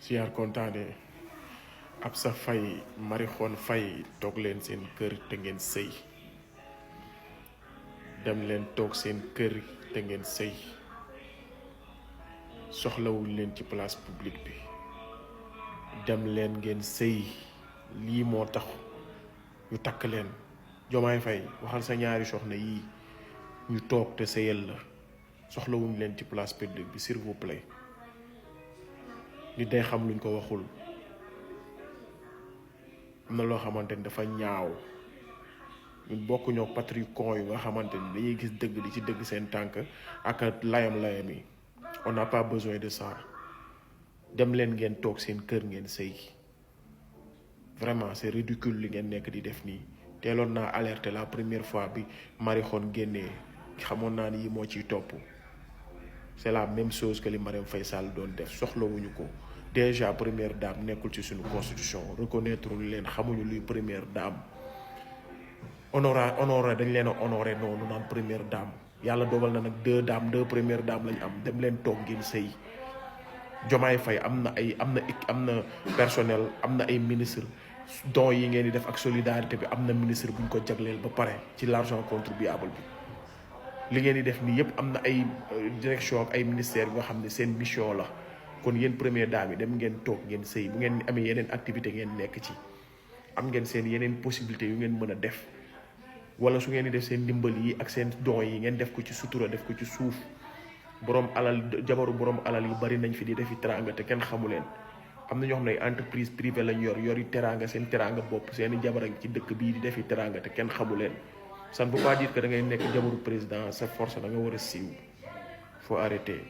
siyaar kontaane Absa Faye Marie-Khone Faye toog leen seen kër te ngeen sëy dem leen toog seen kër te ngeen sëy soxlawul leen ci place publique bi dem leen ngeen sëy lii moo tax ñu takk leen Jomaay Faye waxal sa ñaari soxna yii ñu toog te sëyal la soxlawuñ leen ci place publique bi s'il vous plaît nit day xam luñ ko waxul am na loo xamante ni dafa ñaaw ñun bokkuñoo patricon yu nga xamante ni dañuy gis dëgg di ci dëgg seen tànk ak layam yi on n'a pas besoin de ça dem leen ngeen toog seen kër ngeen sëy vraiment c'est ridicule li ngeen nekk di def nii teeloon naa alerté la première fois bi Marie-Khone génnee xamoon naa ni yi moo ciy topp c'est la même chose que li Marième Faye Sall doon def soxlawuñu ko déjà première dame nekkul ci suñu constitution reconnaître leen xamuñu luy première dame honoré dañ leen a honoré noonu naan première dame yàlla dogal na nag deux première dame lañ am dem leen toog ngeen sëy Jomaay Faye am na personnel am na ay ministre dons yi ngeen di def ak solidarité bi am na ministre bu ñu ko jagleel ba pare ci l'argent contribuable bi li ngeen di def nii yëpp am na ay direction ak ay ministères yoo xam ne seen mission la kon yéen première dame yi dem ngeen toog ngeen sëy bu ngeen amee yeneen activité ngeen nekk ci am ngeen seen yeneen possibilité yu ngeen mën a def wala su ngeen di def seen ndimbal yi ak seen dons yi ngeen def ko ci sutura def ko ci suuf borom alal jabaru borom alal yu bari nañ fi di defi teranga te kenn xamu leen am na ñoo xam ne entreprise privée lañ yori teranga seen teranga bopp seeni jabar ci dëkk bii di defi teranga te kenn xamu leen ça ne veut pas dire que da ngay nekk jabaru président sa force da nga war a siiw faut arrêter